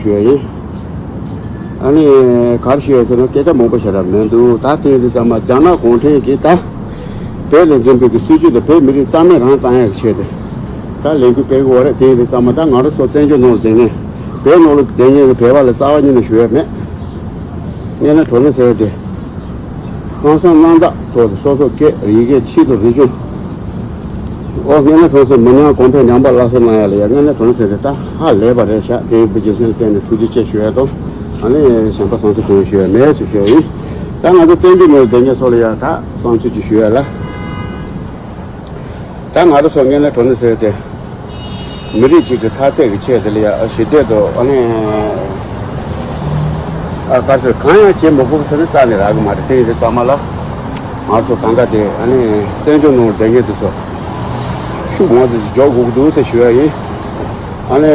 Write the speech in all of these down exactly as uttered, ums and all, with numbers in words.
ཞུ་ཡ་ཡིན། ཨ་ནི་ག་རེ་ཞུ་ཡ་ཟེར་ན་སྐད་ཆ་མང་པོ་བཤད་ར་མི་འདུག་ད་དེ་ཡིན་དུས་ཙམ་པ་རྒྱ་ནག་གུང་ཁྲན་གྱིས་ད་བོད་ལ་འཛིན་པའི་གི་སྲིད་ཇུས་དེ་བོད་མི་རིགས་རྩ་མེད་རང་བཏང་ཡ་གི་ཆེད་དུ་ད་ལས་འགུལ་སྤེལ་གི་ཡོད་རེད། དེ་ཡིན་དུས་ཙམ་པ་ད་ང་རང་ཚོ་བཙན་བྱོལ་ནང་ལ་བསྡད་མཁན་བོད་ནང་ལ་བསྡད་མཁན་གི་བོད་པ་ལ་རྩ་བ་ཉིད་ནས་ཞུ་ཡ་མེད། དངོས་གནས་དྲང་གནས་ཟེར་བ་དེ། ལྷག་བསམ་རྣམ་དག་ཐོག་ཏུ་སོ་སོ་སྐད་ཡི་གེ་ཆེད་དུ་རིག་གཞུང་། ཨོ་དངོས་གནས་དྲང་གནས་མི་ཉམས་གོང་འཕེལ་ཉམས་པ་སླར་གསོ་གནང་ཡ་ལ་ཡ་དངོས་གནས་དྲང་གནས་ཟེར་ཏེ་ད་ཧ་ལས་པ་རེད་ཤག་དེ་ཡིན་པའི་རྒྱུ་མཚན་ལ་བརྟེན་ནས་ཐུགས་རྗེ་ཆེ་ཞུ་ཡ་དང་། ཨ་ནི་གཞན་པ་བསམ་ཚུལ་གང་ཡང་ཞུ་ཡ་མེད་ཟེར་ཞུ་ཡ་ཡིན། ད་ང་ཚོ་བཙན་བྱོལ་ནང་ལ་བསྡད་མཁན་ཚོ་ལ་ཡ་ད་བསམ་ཚུལ་ཅིག་ཞུ་ཡ་ལ། ད་ང་རང་ཚོ་དངོས་གནས་དྲང་གནས་ཟེར་ཏེ། མི་རིགས་གཅིག་གི་འཐབ་རྩོད་ཀྱི་ཆེད་དུ་ལ་ཡ་ཞི་བདེ་དང་ཨ་ནི། ཨ་དཀའ་ཚེགས་གང་ཡང་བྱེད་མི་དགོས་པ་ཟེར་ན་རྩ་ནས་རག་གི་མ་རེད། དེ་ཡིན་དུས་ཙམ་པ་ལ་ང་ཚོ་གང་ག་དེ་ཨ་ནི་བཙན་བྱོལ་ནང་བསྡད་མཁན་དེ་ཚོ་ཤུགས་མང་ཙམ་ཞིག་རྒྱག་དགོས་ཀྱི་འདུག་ཟེར་ཞུ་ཡ་ཡིན། ཨ་ནི་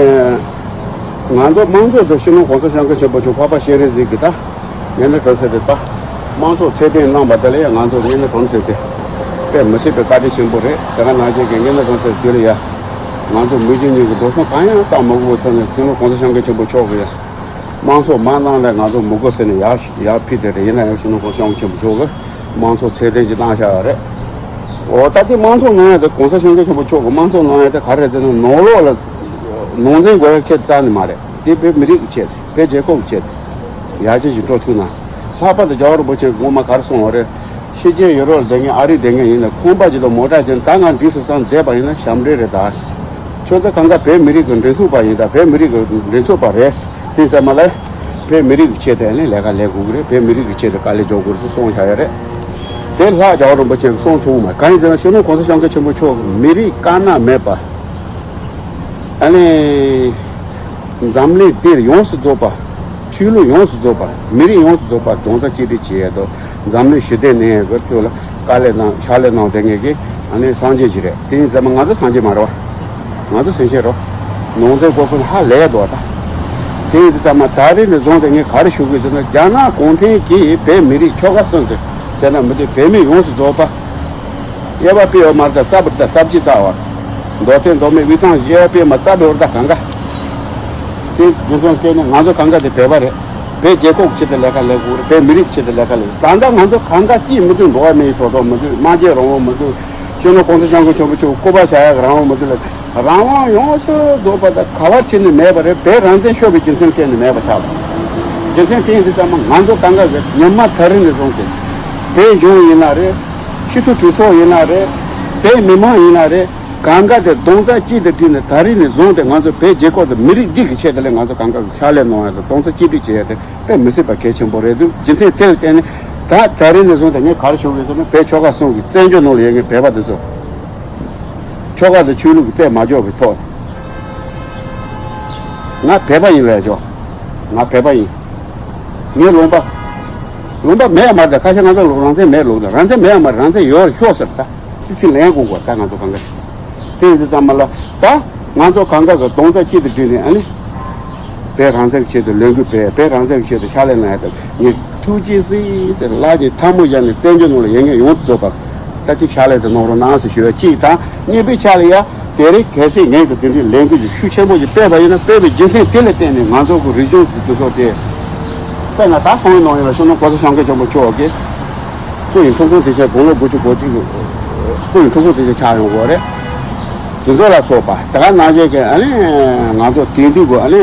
ང་ཚོ་དམངས་གཙོ་དང་སྤྱི་ནོར་གོང་ས་སྐྱབས་མགོན་ཆེན་པོ་མཆོག་འཕགས་པ་སྤྱན་རས་གཟིགས་ཀྱི་ད་དངོས་གནས་དྲང་གནས་ཟེར་ཏེ་ད་དམངས་གཙོ་ཚད་ལྡན་གནང་བ་དེ་ལ་ཡང་ང་ཚོ་དངོས་གནས་དྲང་གནས་ཟེར་ཏེ་དཔེ་མི་སྲིད་པའི་བཀའ་དྲིན་ཆེན་པོ་རེད། དེ་ག་ནང་བཞིན་གྱི་དངོས་གནས་དྲང་གནས་ཟེར་དུས་ལ་ཡ་ང་ཚོ་མི་རྒྱུ་གཉིས་ཀྱི་འགྲོ་སོང་གང་ཡང་བཏང་མ་དགོས་པའི་ཐོག་ནས་སྤྱི་ནོར་གོང་ས་སྐྱབས་མགོན་ཆེན་པོ་མཆོག་གིས་ཡ་དམངས་གཙོ་མ་གནང་ན་ང་ཚོ་མི་དགོས་ཟེར་ནས་ཡར་ཡར་ཕུལ་ཏེ་རེད། ཡིན་ན་ཡང་སྤྱི་ནོར་གོང་ས་སྐྱབས་མགོན་ཆེན་པོ་མཆོག་གིས་དམངས་གཙོ་ཚད་ལྡན་ཞིག་བཏང་བཞག་ཡོད་རེད། འོ་ད་དེ་དམངས་གཙོ་གནང་ཡ་དེ་གོང་ས་སྐྱབས་མགོན་ཆེན་པོ་མཆོག་གིས་དམངས་གཙོ་གནང་ཡ་དེ་ག་རེ་རེད་ཟེར་ན་ནང་ལོགས་ལ་ནང་འཛིང་དགོས་ཡ་ཆེད་རྩ་ནས་མ་རེད། དེ་བོད་མི་རིགས་ཀྱི་ཆེད་དུ་བོད་རྒྱལ་ཁབ་ཀྱི་ཆེད་དུ་ཡར་རྒྱས་ཤིག་འགྲོ་ཐུབ་ན། ལྷག་པར་དུ་རྒྱལ་བ་རིན་པོ་ཆེ་གིས་སྔོན་མ་ག་རེ་གསུངས་པ་རེད། ཕྱི་རྒྱལ་ཡུ་རོབ་ལ་བསྡད་མཁན་ཨ་རིར་བསྡད་མཁན་ཡིན་ན་ཁང་པ་ཅིག་དང་མོ་ཊ་ཅིག་ད་ང་འགྲིག་སོང་བསམ་བསྡད་པ་ཡིན་ན་ཞབས་འདྲེན་རེད་ད། ཁྱོད་ཚོ་གང་ག་བོད་མི་རིགས་ཀྱི་མགྲིན་ཚབ་པ་ཡིན་ད། བོད་མི་རིགས་ཀྱི་མགྲིན་ཚབ་པ་རེད། དེ་ཚང་མ་ལ་བོད་མི་རིགས་ཀྱི་ཆེད་དུ་ནི་ལས་ཀ་ལས་དགོས་ཀྱི་རེད། བོད་མི་རིགས་ཀྱི་ཆེད་དུ་དཀའ་ལས་རྒྱག་དགོས་རེད་ཟེར་གསུངས་བཞག་ཡོད་རེད། དེ་ལྷག་རྒྱལ་བ་རིན་པོ་ཆེ་གིས་གསུངས་ཐུབ་མ་གང་ཡིན་ཟེར་ན་སྤྱི་ནོར་གོང་ས་སྐྱབས་མགོན་ཆེན་པོ་མཆོག་གིས་མི་རིགས་དཀར་ནག་མེད་པ། ཨ་ནི། འཛམ་གླིང་འདིར་ཡོངས་སུ་རྫོགས་པ། ཆོས་ལུགས་ཡོངས་སུ་རྫོགས་པ། མི་རིགས་ཡོངས་སུ་རྫོགས་པ་རྡོག་རྩ་གཅིག་སྒྲིལ་བྱེད་ཡས་དང་འཛམ་གླིང་ཞི་བདེ་གནས་ཡས་ཀྱི་ཐོག་ལ་དཀའ་ལས་གནང་ཕྱག་ལས་གནང་བསྡད་མཁན་གྱི་ཨ་ནི་སངས་རྒྱས་ཅིག་རེད། དེ་ཡིན་ཙང་མ་ང་ཚོ་སངས་རྒྱས་མ་རེད་བ། ང་ཚོ་སེམས་ཅན་རེད། ནང་ཚན་སྐོར་ཁུལ་ཧ་ལས་འདུག་བ་ད། དེ་ཡིན་ཙང་མ་ད་རེས་ནས་བཟུང་སྟེ་ངས་ག་རེ་ཞུ་དགོས་ཟེར་ན་རྒྱ་ནག་གུང་ཁྲན་གྱིས་བོད་མི་རིགས་ཆོལ་ཁ་གསུམ་དུ་ཟེར་ན་མི་འདུག་བོད་མི་ཡོངས་སུ་རྫོགས་པ། དབྱེ་བ་སྤེལ་བ་མ་རེད་ད། རྩ་བ་རེད་ད། རྩ་བརྒྱུད་རྩ་བ། མདོ་སྟོད་མདོ་སྨད་དབུས་གཙང་དབྱེ་བ་སྤེལ་མ་རྩ་བའི་འོར་ད་གང་ག་དེ་རྒྱུ་མཚན་བལྟས་ནས་ང་ཚོ་གང་ག་དེ་བོད་པ་རེད། བོད་རྒྱལ་ཁབ་ཀྱི་ཆེད་དུ་ལས་ཀ་ལས་དགོས་རེད། བོད་མི་རིགས་ཀྱི་ཆེད་དུ་ལས་ཀ་ལས། ད་ལྟ་ང་ཚོ་གང་ག་ཅིས་མི་འདུག་འགྲོ་བ་མིའི་ཐོབ་ཐང་མི་འདུག་སྨྲ་བརྗོད་རང་དབང་མི་འདུག་སྤྱི་ནོར་གོང་ས་སྐྱབས་མགོན་ཆེན་པོ་མཆོག་སྐུ་པར་བཞག་ཡག་རང་དབང་མི་འདུག་ལ། རང་དབང་ཡོངས་སུ་རྫོགས་པ་དང་ག་བ་ཕྱིན་ནས་མེད་པ་རེད། བོད་རང་བཙན་ཤོར་བའི་རྒྱུ་མཚན་བརྟེན་ནས་མེད་པ་ཆགས་པ། རྒྱུ་མཚན་དེ་ཡིན་དུས་ཙམ་མ་ང་ཚོ་གང་ག་གི་ཉི་མ་ད་རིང་ནས་བཟུང་སྟེ་བོད་གཞུང་ཡིན་ན་རེད། སྤྱི་འཐུས་གྲོས་ཚོགས་ཡིན་ན་རེད། བོད་མི་མང་ཡིན་ན་རེད། གང་ག་དེ་རྡོག་རྩ་གཅིག་ཏུ་བསྒྲིལ་ནས་ད་རིང་ནས་བཟུང་སྟེ་ང་ཚོ་བོད་རྒྱལ་ཁབ་དང་མི་རིགས་འདི་གི་ཆེད་དུ་ལས་ང་ཚོ་གང་ག་གི་ཕྱག་ལས་གནང་ཡ་དང་རྡོག་རྩ་གཅིག་སྒྲིལ་བྱེད་ཡ་དེ་དཔེ་མི་སྲིད་པ་གལ་ཆེན་པོ་རེད་འདུག་རྒྱུ་མཚན་དེ་ལ་བརྟེན་ནས་ད་ད་རིང་ནས་བཟུང་སྟེ་ངས་ག་རེ་ཞུ་དགོས་ཟེར་ན་བོད་ཆོལ་ཁ་གསུམ་གྱི་བཙན་བྱོལ་ནང་ལ་ཡོད་མཁན་བོད་པ་དེ་ཚོ། ཆོལ་ཁ་དང་ཆོས་ལུགས་ཀྱི་རྩོད་མ་རྒྱག་པའི་ཐོག་ནས། ང་བོད་པ་ཡིན་ལབ་ཆོག་ང་བོད་པ་ཡིན། ངའི་ལུང་པ། ལུང་པ་མེད་ཡ་མ་རེད། ཁ་ཤས་ང་ཚོ་རང་བཙན་མེད་ལུགས་དང་རང་བཙན་མེད་ཡ་མ་རེད། རང་བཙན་ཡོད་ཤོག་ཟེར་ད། དེ་ཚིག་ལན་དགོས་དགོས་ད་ང་ཚོ་གང་ག་དེ་ཡིན་དུས་ཙམ་མ་ལ་ད་ང་ཚོ་གང་ག་གི་རྡོག་རྩ་གཅིག་ཏུ་བསྒྲིལ་ནས་ཨ་ནི། བོད་རང་བཙན་གྱི་ཆེད་དུ་ལས་འགུལ་སྤེལ། བོད་རང་བཙན་གྱི་ཆེད་དུ་ཕྱག་ལས་གནང་ཡ་དང་ངས་ཐུགས་རྗེ་གཟིགས་ཟེར་ལག་གི་ཐལ་མོ་སྦྱར་ནས་བཙན་བྱོལ་ནང་ལ་ཡོད་མཁན་ཡོངས་སུ་རྫོགས་པ་ད་ཅིག་ཕྱག་ལས་དེ་གནང་རོགས་གནང་ཟེར་ཞུ་བ་གཅིག་དང་། གཉིས་པའི་ཆ་ལ་ཡ་དེ་རིང་གལ་སྲིད་ངས་ཀྱི་དེ་འདྲའི་ལས་འགུལ་ཞིག་ཤུགས་ཆེན་པོ་ཞིག་སྤེལ་བ་ཡིན་ན་སྤེལ་བའི་རྒྱུ་མཚན་དེ་ལ་བརྟེན་ནས་ང་ཚོ་གི་རིག་གཞུང་ཟེར་དུས་ཚོད་དེ་དཔེར་ན་ད་སོང་བའི་ནང་ཡིན་ལ་སྤྱི་ནོར་གོང་ས་སྐྱབས་མགོན་ཆེན་པོ་མཆོག་གིས། སྐུ་ཡི་འཁྲུངས་སྐར་དེ་ཆེད་དགུང་ལོ་དགུ་བཅུ་གོ་གཅིག་སྐུ་ཡི་འཁྲུངས་སྐར་དེ་ཆེད་ཆགས་ཡོང་གི་རེད། དེ་ཚོ་ལ་སོགས་པ་དེ་ག་ནང་བཞིན་གྱི་ཨ་ནི་ང་ཚོ་དེང་དུས་ཀྱི་ཨ་ནི་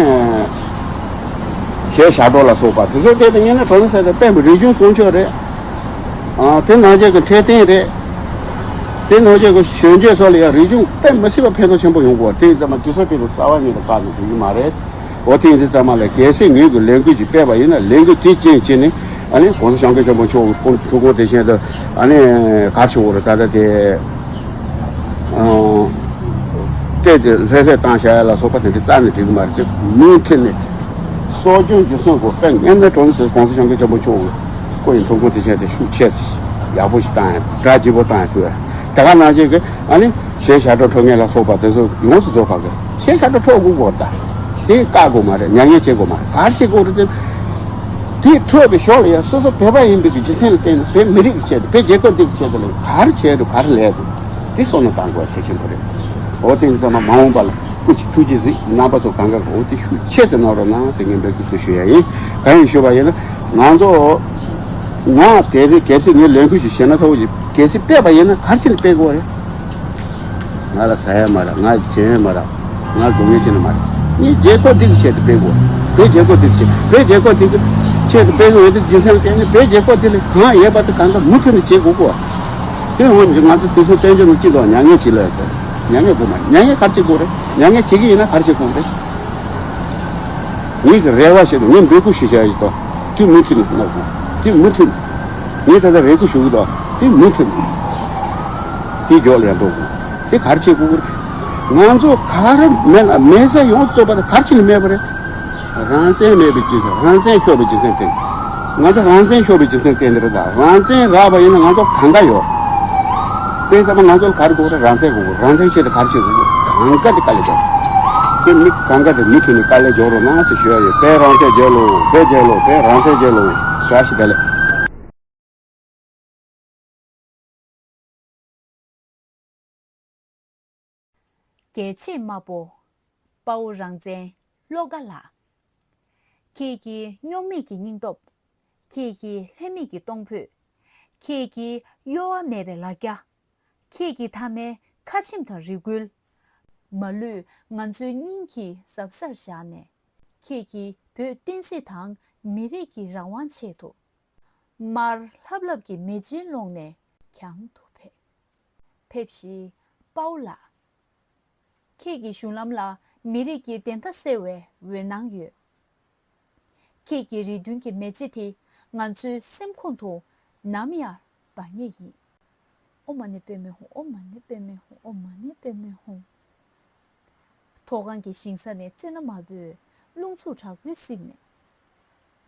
གཞས་ཞབས་བྲོ་ལ་སོགས་པ་དེ་ཚོ་དེ་དེ་ངས་ནི་གྲོང་གསེབ་དེ་དཔེ་མི་རིག་གཞུང་སྲུང་སྐྱོབ་རེད། ཨ་དེ་ནང་བཞིན་གྱི་འཕྲོད་བསྟེན་རེད། དེ་ནང་བཞིན་གྱི་གཞོན་སྐྱེས་ཚོ་ལ་ཡང་རིག་གཞུང་དཔེ་མི་སྲིད་པ་ཕན་ཐོགས་ཆེན་པོ་ཡོང་གི་ཡོད་རེད། དེ་ཡིན་ཙང་མ་དེ་ཚོ་དེ་ཚོ་རྩ་བ་ཉིད་དུ་བཀག་ནས་འགྲོ་གི་མ་རེད། འོ་དེ་ཡིན་དུས་ཙམ་མ་ལ་གལ་སྲིད་ངོས་ཀྱི་ལས་འགུལ་ཅིག་སྤེལ་བ་ཡིན་ན་ལས་འགུལ་དེ་རྐྱེན་བྱས་ནས་ཨ་ནི་གོང་ས་སྐྱབས་མགོན་ཆེན་པོ་མཆོག་གི་སྐུ་འཁྲུངས་སྐར་དེ་བཞིན་དུ་ཨ་ནི་ག་རེ་ཞུ་དགོས་རེད། ད་ལྟ་དེ་ཨ་བལྟས་ཏེ་ལྷོད་ལྷོད་བཏང་བཞག་ཡ་ལ་སོགས་པ་དེ་འདྲ་རྩ་ནས་འགྲིག་གི་མ་རེད། དེ་མུ་མཐུད་ནས་གསོ་སྐྱོང་རྒྱུན་སྲུང་དགོས། དཔེ་ངན་པའི་གྲོང་གསེབ་གོང་ས་སྐྱབས་མགོན་ཆེན་པོ་མཆོག་གི་སྐུ་ཡི་འཁྲུངས་སྐར་དེ་བཞིན་དུ་ཤུགས་ཆེ་ཡག་པོ་ཞིག་བཏང་ཡ་སྒྲ་ལྗིད་པོ་བཏང་ཡ་ཐུབ་ཡ་དེ་ག་ནང་བཞིན་གྱི་ཨ་ནི། གཞས་ཞབས་བྲོ་འཁྲབ་མཁན་ལ་སོགས་པ་དེ་ཚོ་ཡོངས་སུ་རྫོགས་པ་གི་གཞས་ཞབས་བྲོ་འཁྲབ་དགོས་གོ་ད། དེ་བཀག་དགོས་མ་རེད། མྱ་ངན་བྱེད་དགོས་མ་རེད། ག་རེ་བྱེད་དགོས་རེད་ཟེར། དེ་འཁྲབ་པའི་ཞོར་ལ་ཡང་སོ་སོ་བོད་པ་ཡིན་པའི་གི་རྒྱུ་མཚན་ལ་བརྟེན་ནས་བོད་མི་རིགས་ཀྱི་ཆེད་དུ་བོད་རྒྱལ་ཁབ་འདི་གི་ཆེད་དུ་ལ་ག་རེ་བྱས་འདུག་ག་རེ་ལས་འདུག་དེ་བསམ་བློ་བཏང་དགོས་གལ་ཆེན་པོ་རེད། འོ་དེ་ཡིན་ཙང་མ་མ་འོངས་པ་ལ་ སྐུ་མཁྱེན་ཐུགས་རྗེ་གཟིགས། རྣམ་པ་ཚོ་གང་ག་གོ་དེ་ཤུགས་ཆེ་ཙམ་གནང་རོགས་གནང་ཟེར་ངས་འབོད་སྐུལ་དུ་ཞུ་ཡ་ཡིན། གང་ཡིན་ཞུ་བ་ཡིན་ན། ང་ཚོ་ང་དེ་རིང་གལ་སྲིད་ངས་ལས་འགུལ་ཞིག་བྱས་ན་ཐོག་ཅིག་གལ་སྲིད་སྤེལ་བ་ཡིན་ན་ག་རེ་བྱས་ནས་སྤེལ་དགོས་རེད། ང་ལ་ཟ་ཡ་མ་རག་ང་ལ་བྱེད་ཡ་མ་རག་ང་ལ་སྡུག་བསྔལ་བྱེད་ན་མ་རེད། ངས་རྒྱལ་ཁབ་འདི་གི་ཆེད་དུ་སྤེལ་དགོས། བོད་རྒྱལ་ཁབ་འདི་གི་ཆེད། བོད་རྒྱལ་ཁབ་འདི་གི་ཆེད་དུ་སྤེལ་དགོས་ཡོད་དུས་རྒྱུ་མཚན་ལ་བརྟེན་ནས་བོད་རྒྱལ་ཁབ་འདི་ལ་གང་ཡོད་པ་དེ་གང་ག་མུ་མཐུད་ནས་བྱེད་དགོས་གོ། དེ་འོན་ཀྱང་ང་ཚོ་དེང་སང་བཙན་བྱོལ་ནང་སྤྱི་ཚོགས་མྱ་ངན་བྱེད་ལ་ཡོད་དོ། མྱ་ངན་དགོས་མ་མྱ་ངན་ག་རེ་བྱེད་དགོས་རེད། མྱ་ངན་བྱེད་ཀྱི་ཡིན་ན་ག་རེ་བྱེད་དགོས་རེད། ངེད་ཀྱི་རེ་བ་ཞིག་དང་ངས་འབོད་སྐུལ་ཞུ་བྱ་ཡིན་དོ། དེ་མུ་མཐུད་ནས་གནང་དགོས། དེ་མུ་མཐུད་ནས། ངས་ད་ལྟ་རེ་སྐུལ་ཞུ་གི་འདུག་དེ་མུ་མཐུད་ནས། དེ་འཇོག་ལ་ཡང་འགྲོ་དགོས། དེ་ག་རེ་བྱེད་དགོས་རེད། ང་ཚོ་ག་རེ་མེད་ལ་མེད་ས་ཡོངས་སུ་རྫོགས་པ་དེ་ག་རེ་བྱས་ནས་མེད་པ་རེད། རང་བཙན་མེད་པའི་རྒྱུ་མཚན། རང་བཙན་ཤོར་བའི་རྒྱུ་མཚན་དེ། ང་ཚོ་རང་བཙན་ཤོར་བའི་རྒྱུ་མཚན་དེ་འདི་རེད་ད། རང་བཙན་རག་པ་ཡིན་ན་ང་ཚོ་གང་ག་ཡོད། དེ་ཚང་མ་ང་ཚོ་ལ་ག་རེ་དགོས་རེད། རང་བཙན་དགོས། རང་བཙན་ཆེད་དུ་ག་རེ་བྱེད་དགོས། གང་ག་དེ་དཀའ་ལས་རྒྱག་དེ་མི་གང་ག་དེ་མུ་མཐུད་ནས་དཀའ་ལས་རྒྱག་རོགས་གནང་ཟེར་ཞུ་ཡ་ཡོད། བོད་རང་བཙན་རྒྱལ་ལོ། བོད་རྒྱལ་ལོ། བོད་རང་བཙན་རྒྱལ་ལོ། བཀྲ་ཤིས་བདེ་ལེགས། རྒྱལ་གཅེས་དམར་པོ་དཔའ་བོ་རང་བཙན་བློ་དགའ་ལགས། ཁྱེད་ཀྱི་སྙོམས་མེད་ཀྱི་སྙིང་སྟོབས། ཁྱེད་ཀྱི་ལྷད་མེད་ཀྱི་གཏོང་ཕོད། ཁྱེད་ཀྱི་གཡོ་བ་མེད་པའི་ལ་རྒྱ། ཁྱེད་ཀྱི་མཐའ་མའི་ཁ་ཆེམས་དང་རེ་སྐུལ། མ་ལུས་ང་ཚོའི་སྙིང་གི་ཟབ་སར་བཞག་ནས། ཁྱེད་ཀྱིས་བོད་བསྟན་སྲིད་དང་མི་རིགས་ཀྱི་རང་དབང་ཆེད་དུ། དམར་ལྷབ་ལྷབ་ཀྱི་མེ་ལྕེའི་ཀློང་ནས་གྱང་དུ་ཕེབས། ཕེབས་ཤིག་དཔའ་བོ་ལགས། ཁྱེད་ཀྱི་གཞུང་ལམ་ལ་མི་རིགས་ཀྱི་བདེན་མཐའ་གསལ་བའི་འོད་སྣང་ཡོད། ཁྱེད་ཀྱི་རེ་འདུན་གྱི་མེ་ལྕེ་དེ་ང་ཚོའི་སེམས་ཁོང་དུ་ནམ་ཡང་འབར་ངེས་ཡིན། ཨོཾ་མ་ཎི་པདྨེ་ཧཱུྃ། ཨོཾ་མ་ཎི་པདྨེ་ཧཱུྃ། ཨོཾ་མ་ཎི་པདྨེ་ཧཱུྃ། མཐོ་སྒང་གི་ཞིང་ས་ནས་རྩེ་ན་མ་བོས། རླུང་འཚུབ་དྲག་པོས་བསིལ་ནས།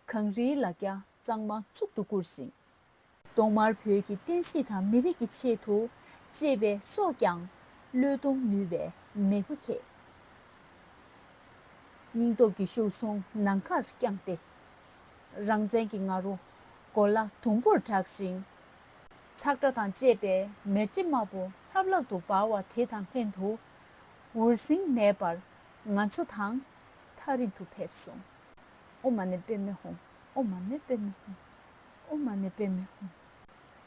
གངས་རིའི་ལ་རྒྱ་གཙང་མ་གཙུག་ཏུ་བཀུར་ཞིང་། གདོང་དམར་བོད་ཀྱི་བསྟན་སྲིད་དང་མི་རིགས་ཀྱི་ཆེད་དུ་གཅེས་པའི་སྲོག་ཀྱང་བློས་གཏོང་ནུས་པའི་མེས་པོ་ཁྱེད། སྙིང་སྟོབས་ཀྱི་གཤོག་ཟུང་ནམ་མཁར་བརྐྱངས་ཏེ། རང་བཙན་གྱི་ང་རོ་གོ་ལ་དུམ་བུར་བསྒྲགས་ཤིང་། ཚག་སྒྲ་དང་བཅས་པའི་མེ་ལྕེ་དམར་པོ་ལྷབ་ལྷབ་ཏུ་འབར་བ་དེ་དང་ལྷན་དུ། འུར་ཟིང་མེད་པར་ང་ཚོ་དང་ཐག་རིང་དུ་ཕེབས་སོང་། ཨོཾ་མ་ཎི་པདྨེ་ཧཱུྃ། ཨོཾ་མ་ཎི་པདྨེ་ཧཱུྃ། ཨོཾ་མ་ཎི་པདྨེ་ཧཱུྃ།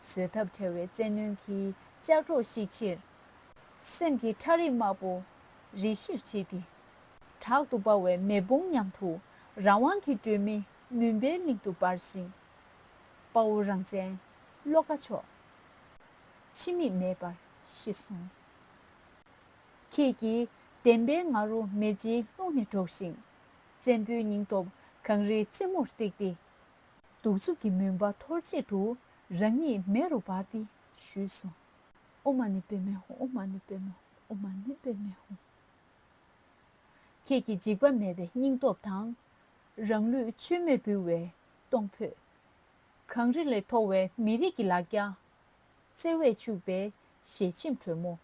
བཟོད་ཐབས་བྲལ་བའི་བཙན་གནོན་གྱི་ལྕགས་སྒྲོག་བཤིག་ཕྱིར། སེམས་ཀྱི་ཁྲག་རིས་དམར་པོ་རེ་ཞིག་བྲིས་ཏེ། དྲག་ཏུ་འབར་བའི་མེ་དཔུང་མཉམ་དུ་རང་དབང་གི་སྒྲོན་མེ་མུན་པའི་གླིང་དུ་འབར་ཞིང་། དཔའ་བོ་རང་བཙན་བློ་དགའ་མཆོག་ཕྱི་མིག་མེད་པར་ཤི་སོང་། ཁྱེད་ཀྱི་བདེན་པའི་ང་རོ་མེ་ལྕེའི་ཀློང་ནས་སྒྲོགས་ཤིང་། བཙན་པོའི་སྙིང་སྟོབས་གངས་རིའི་རྩེ་མོར་བཏེགས་ཏེ། གདུག་རྩུབ་ཀྱི་མུན་པ་འཐོར་ཕྱིར་དུ་རང་ཉིད་མེ་རུ་འབར་ཏེ་བཞུད་སོང་། ཨོཾ་མ་ཎི་པདྨེ་ཧཱུྃ། ཨོཾ་མ་ཎི་པདྨེ་ཧཱུྃ། ཨོཾ་མ་ཎི་པདྨེ་ཧཱུྃ། ཁྱེད་ཀྱི་འཇིགས་པ་མེད་པའི་སྙིང་སྟོབས་དང་། རང་ལུས་མཆོད་མེར་འབུལ་བའི་གཏོང་ཕོད། གངས་རི་ལས་མཐོ་བའི་མི་རིགས་ཀྱི་ལ་རྒྱ། བརྩེ་བས་ཕྱུག་པའི་ཞལ་ཆེམས་དྲོན་མོ།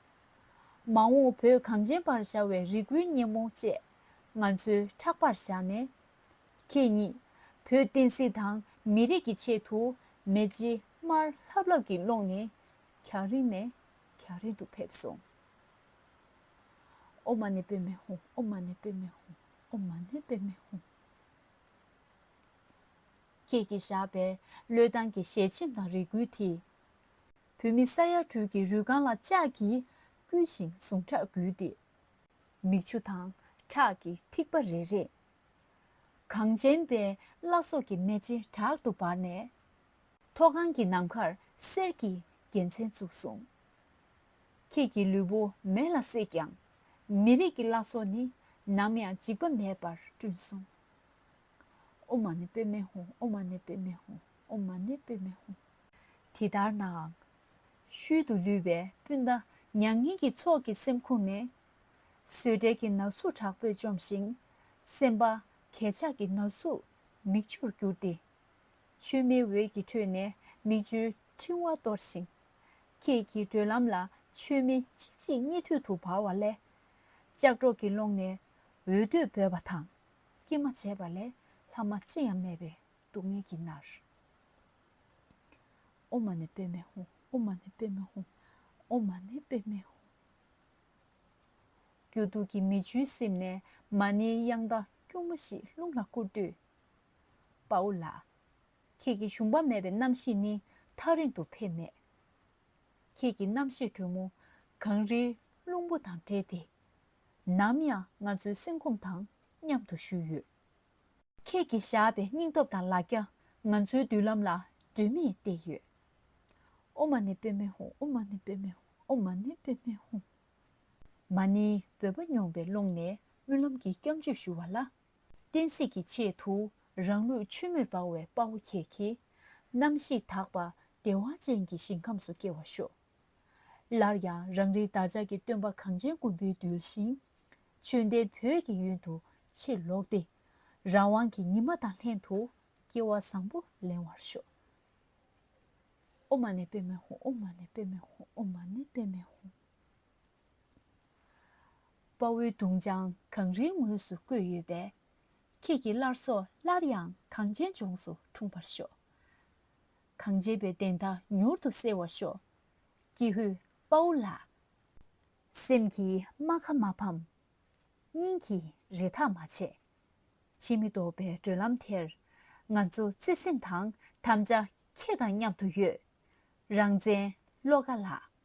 མ་འོངས་བོད་གངས་ཅན་པར་ཤར་བའི་རེ་སྐུལ་སྙན་མོ་བཅས་ང་ཚོའི་ཕྲག་པར་བཞག་ནས། ཁྱེད་ཉིད་བོད་བསྟན་སྲིད་དང་མི་རིགས་ཀྱི་ཆེད་དུ་མེ་ལྕེ་དམར་ལྷབ་ལྷབ་ཀྱི་ཀློང་ནས་རྒྱང་རིང་ནས་རྒྱང་རིང་དུ་ཕེབས་སོང་། ཨོཾ་མ་ཎི་པདྨེ་ཧཱུྃ། ཨོཾ་མ་ཎི་པདྨེ་ཧཱུྃ། ཨོཾ་མ་ཎི་པདྨེ་ཧཱུྃ། ཁྱེད་ཀྱིས་བཞག་པའི་བློས་བཏང་གི་ཞལ་ཆེམས་དང་རེ་སྐུལ་དེས། བོད་མི་ས་ཡ་དྲུག་གི་རུས་རྐང་ལ་ལྕགས་ཀྱིས་བརྐུས་ཤིང་ཟུངས་ཁྲག་བསྒུལ་ཏེ། མིག་ཆུ་དང་ཁྲག་གི་ཐིགས་པ་རེ་རེས། གངས་ཅན་པའི་བླ་སྲོག་གི་མེ་ལྕེ་དྲག་ཏུ་འབར་ནས། མཐོ་སྒང་གི་ནམ་མཁར་གསེར་གྱི་རྒྱལ་མཚན་བཙུགས་སོང་། ཁྱེད་ཀྱི་ལུས་པོ་མེ་ལ་བསྲེགས་ཀྱང་། མི་རིགས་ཀྱི་བླ་སྲོག་ནི་ནམ་ཡང་འཇིག་པ་མེད་པར་བསྐྲུན་སོང་། ཨོཾ་མ་ཎི་པདྨེ་ཧཱུྃ། ཨོཾ་མ་ཎི་པདྨེ་ཧཱུྃ། ཨོཾ་མ་ཎི་པདྨེ་ཧཱུྃ། དེ་ལྟར་ནའང་། ཤུལ་དུ་ལུས་པའི་སྤུན་ཟླ་མྱ་ངན་གྱི་ཚོགས་ཀྱི་སེམས་ཁོང་ནས། བཟོད་བྲལ་གྱི་ན་ཟུག་དྲག་པོས་བཅོམ་ཞིང་། སེམས་པ་གས་ཆག་གི་ན་ཟུག་མིག་ཆུར་གྱུར་ཏེ། མཆོད་མེའི་འོད་ཀྱི་ཁྲོད་ནས་མིག་ཆུའི་ཕྲེང་བ་གཏོར་ཞིང་། ཁྱེད་ཀྱི་བགྲོད་ལམ་ལ་མཆོད་མེ་གཅིག་གཅིག་གཉིས་མཐུད་དུ་འབར་བ་ལས། ལྕགས་སྒྲོག་གི་ཀློང་ནས་འོད་འདོད་འབོད་པ་དང་། སྐྱེལ་མ་བྱས་པ་ལས་ལྷག་མ་ཅི་ཡང་མེད་པའི་སྡུག་བསྔལ་གྱིས་མནར། ཨོཾ་མ་ཎི་པདྨེ་ཧཱུྃ། ཨོཾ་མ་ཎི་པདྨེ་ཧཱུྃ། ཨོཾ་མ་ཎི་པདྨེ་ཧཱུྃ། སྐྱོ་སྡུག་གི་མེ་ཆུའི་གསེབ་ནས་མ་ཎིའི་དབྱངས་རྟ་སྐྱུར་མོ་ཞིག་རླུང་ལ་བསྐུར་དུས། དཔའ་བོ་ལགས། ཁྱེད་ཀྱི་ཞུམ་པ་མེད་པའི་རྣམ་ཤེས་ནི་ཐག་རིང་དུ་ཕེབས་མེད། ཁྱེད་ཀྱི་རྣམ་ཤེས་དྲོན་མོ་གངས་རིའི་རླུང་བུ་དང་འདྲེས་ཏེ། ནམ་ཡང་ང་ཚོའི་སེམས་ཁམས་དང་མཉམ་དུ་བཞུགས་ཡོད། ཁྱེད་ཀྱིས་བཞག་པའི་སྙིང་སྟོབས་དང་ལ་རྒྱ་ང་ཚོའི་མདུན་ལམ་ལ་སྒྲོན་མེས་བཏེགས་ཡོད། ཨོཾ་མ་ཎི་པདྨེ་ཧཱུྃ། ཨོཾ་མ་ཎི་པདྨེ་ཧཱུྃ། ཨོཾ་མ་ཎི་པདྨེ་ཧཱུྃ། མ་ཎིའི་འབོད་པ་མྱོང་བའི་ཀློང་ནས་སྨོན་ལམ་གྱི་སྐྱབས་འཇུག་ཞུ་བ་ལ། བསྟན་སྲིད་ཀྱི་ཆེད་དུ་རང་ལུས་མཆོད་མེར་སྦ་བའི་དཔའ་བོ་ཁྱེད་ཀྱིས། རྣམ་ཤེས་དག་པ་བདེ་བ་ཅན་གྱི་ཞིང་ཁམས་སུ་སྐྱེ་བར་ཤོག། སླར་ཡང་རང་རིགས་བདག་ཅག་གི་སྟོན་པ་གངས་ཅན་མགོན་པོའི་གདུལ་ཞིང་། ཆོས་ལྡན་བོད་ཀྱི་ཡུལ་དུ་ཕྱིར་ལོག་སྟེ། རང་དབང་གི་ཉི་མ་དང་ལྷན་དུ་སྐྱེ་བ་བཟང་པོ་ལེན་པར་ཤོག། ཨོཾ་མ་ཎི་པདྨེ་ཧཱུྃ། ཨོཾ་མ་ཎི་པདྨེ་ཧཱུྃ། ཨོཾ་མ་ཎི་པདྨེ་ཧཱུྃ། དཔའ་བོའི་གདུང་བྱང་གངས་རིའི་ངོས་སུ་བརྐོས་ཡོད་པས། ཁྱེད་ཀྱི་བླ་སྲོག་སླར་ཡང་གངས་ཅན་ལྗོངས་སུ་འཁྲུངས་པར་ཤོག། གངས་ཅན་པའི་བདེན་མཐའ་མྱུར་དུ་གསལ་བར་ཤོག། ཀྱེ་ཧུད་དཔའ་བོ་ལགས། སེམས་ཀྱི་རྨ་ཁ་མ་ཕམ། སྙིང་གི་རེ་ཐག་མ་ཆད། ཕྱིར་མི་ལྡོག་པའི་བགྲོད་ལམ་དེར། ང་ཚོ་བརྩེ་སེམས་དང་དམ་བཅའ་ཁྱེད་དང་མཉམ་དུ་ཡོད། རང་བཙན་བློ་དགའ་ལགས།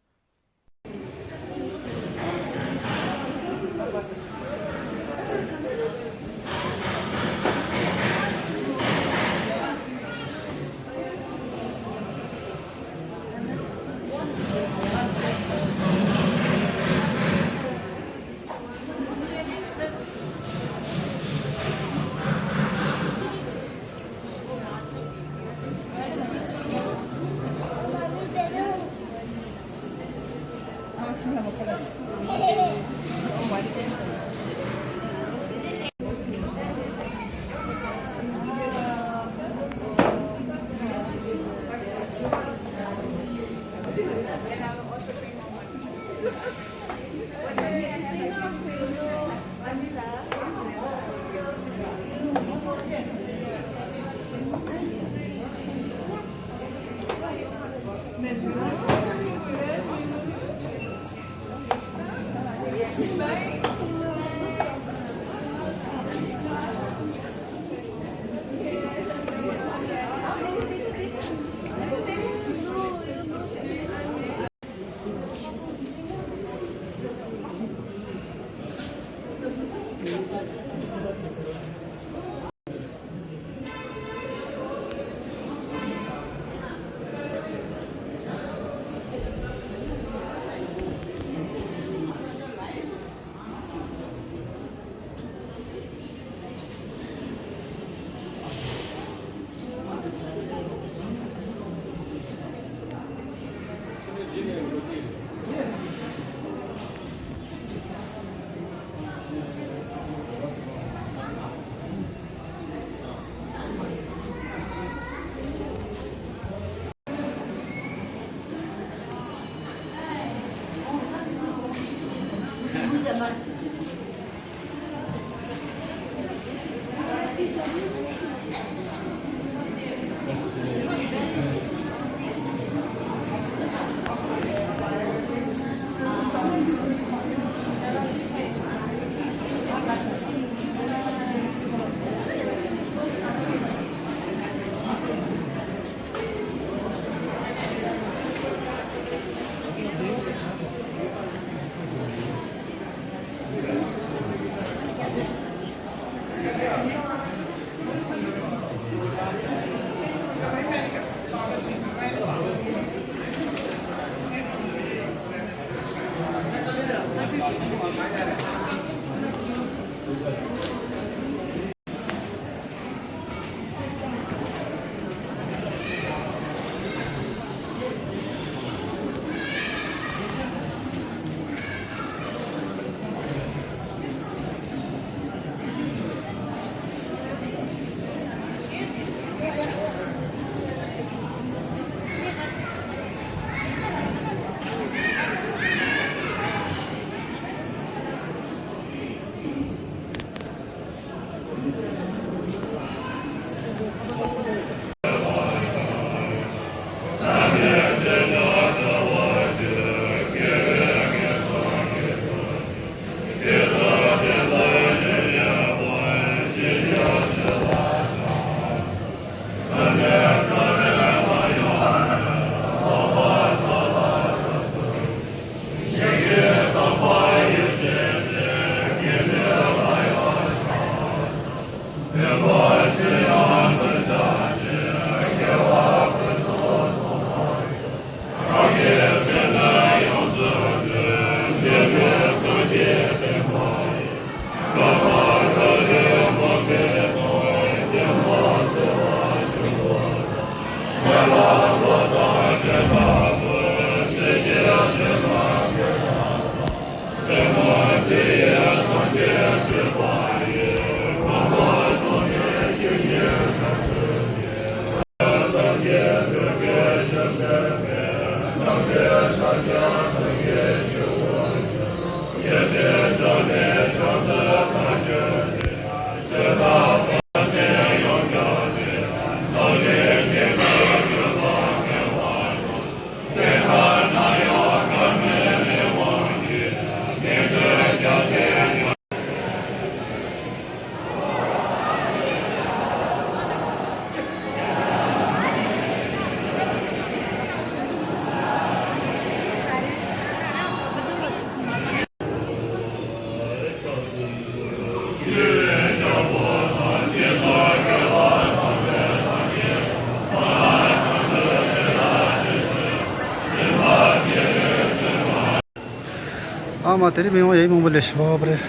ཨ་མ་དེ་རིང་མི་མང་ཡ་ཡི་མང་པོ་ལས་ཤི་བ་བ་རེད།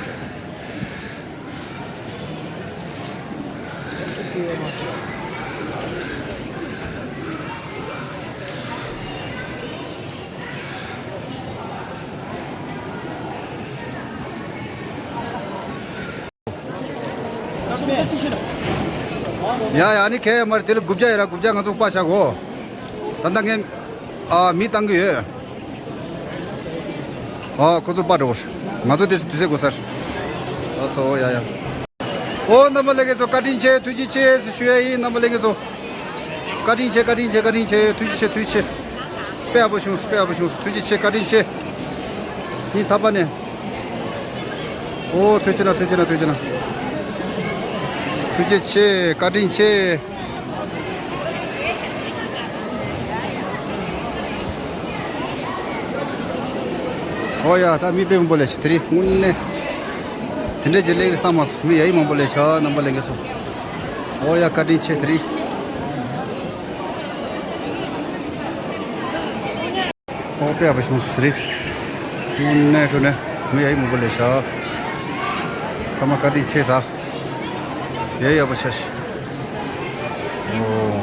ཡ་ཡ་ནི་ཁེ་མར་དེ་ལ་དགུ་བརྒྱ་ཡ་ར་དགུ་བརྒྱ་ང་ཚོ་པ་ཆག་གོ། ད་ལྟ་ངས་ཨ་མི་བཏང་གི་ཡོད། ཨ་ཁོ་ཚོ་པ་འགྲོ་བར་ང་ཚོ་དེ་དུས་ཚོད་དགོས་སར། ཨ་སོ་ཡ་ཡ། ཨོ་རྣམ་པ་ལྷན་རྒྱས་ཚོ་བཀའ་དྲིན་ཆེ་ཐུགས་རྗེ་ཆེ་ཞུ་ཡ་ཡིན་རྣམ་པ་ལྷན་རྒྱས་ཚོ། བཀའ་དྲིན་ཆེ་བཀའ་དྲིན་ཆེ་བཀའ་དྲིན་ཆེ་ཐུགས་རྗེ་ཆེ་ཐུགས་རྗེ་ཆེ། དཔེ་ཡག་པོ་བྱུང་སོང་དཔེ་ཡག་པོ་བྱུང་སོང་ཐུགས་རྗེ་ཆེ་བཀའ་དྲིན་ཆེ། ཡིན་ཐ་པ་ནས། ཨོ་ཐུགས་རྗེ་ཆེ་ན་ཐུགས་རྗེ་ཆེ་ན་ཐུགས་རྗེ་ཆེ་ན། ཐུགས་རྗེ་ཆེ་བཀའ་དྲིན་ཆེ། ཨོ་ཡ་ད་མི་དཔེ་མང་པོ་ལས་ཤི་དེ་རིང་དངོས་གནས། དེ་འདྲའི་རྗེས་ལེགས་རེད་བསམ་མ་སོང་མི་ཡ་ཡི་མང་པོ་ལས་ཤ་རྣམ་པ་ལས་འགན་སོང་། ཨོ་ཡ་བཀའ་དྲིན་ཆེ་དེ་རིང་། ཨོ་དཔེ་ཡག་པོ་བྱུང་སོང་རེད། དངོས་གནས་ཁྲོ་ནས་མི་ཡ་ཡི་མང་པོ་ལས་ཤ། ཚང་མ་བཀའ་དྲིན་ཆེ་ད། ཡ་ཡག་པོ་ཤ་ཤི། ཨོ།